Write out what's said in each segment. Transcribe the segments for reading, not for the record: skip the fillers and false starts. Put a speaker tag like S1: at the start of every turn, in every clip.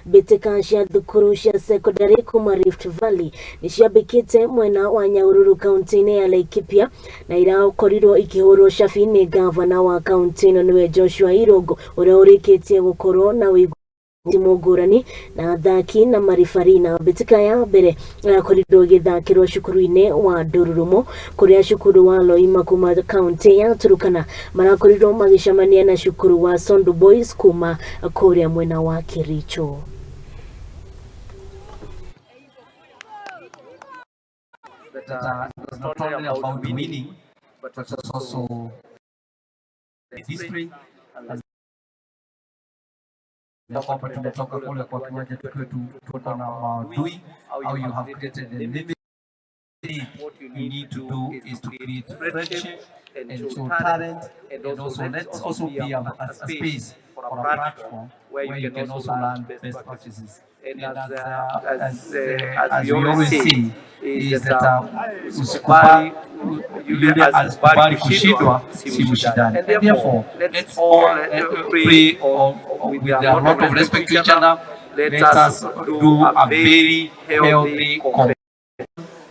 S1: Mbĩtĩka cia thukuru cia secondary kuma Rift Valley nĩ ciambĩkĩte mwena wa Nyahururu kaunti-inĩ ya Laikipia na irakorirwo ikĩhũrwo cabi nĩ gavana wa kaunti ĩno nĩwe Joshua Irũngũ, ũrĩa ũrĩkĩtie gũkorwo na ũiguano timu ngũrani na athaki na maribari. Na mbĩtĩka ya mbere ĩrakorirwo ĩgĩthakĩrwo cukuru-inĩ wa Ndururumo, kũrĩa cukuru wa Loima kuma kaunti ya Turkana marakorirwo magĩcemania na cukuru wa Sondu Boys kuma kũrĩa mwena wa Kericho.
S2: That it's not only about winning, but it's also the discipline and kwamba tumetoka kule kwa kiwanja tukiwa tuko na maadui au you have created a limit. What you need to do is to create friendship and show talent, and also let's also be a space or a platform where you can also learn best practices. And as we always say is that usikubali yule asikubali kushindwa si mshindani. And therefore, let's all play with a lot of respect to each other. Let us do a very healthy competition,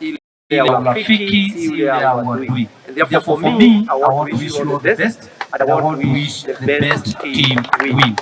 S2: ile ya urafiki, si ile ya uadui. And therefore, for me, I want to wish you all the best, and I want to wish the best team win.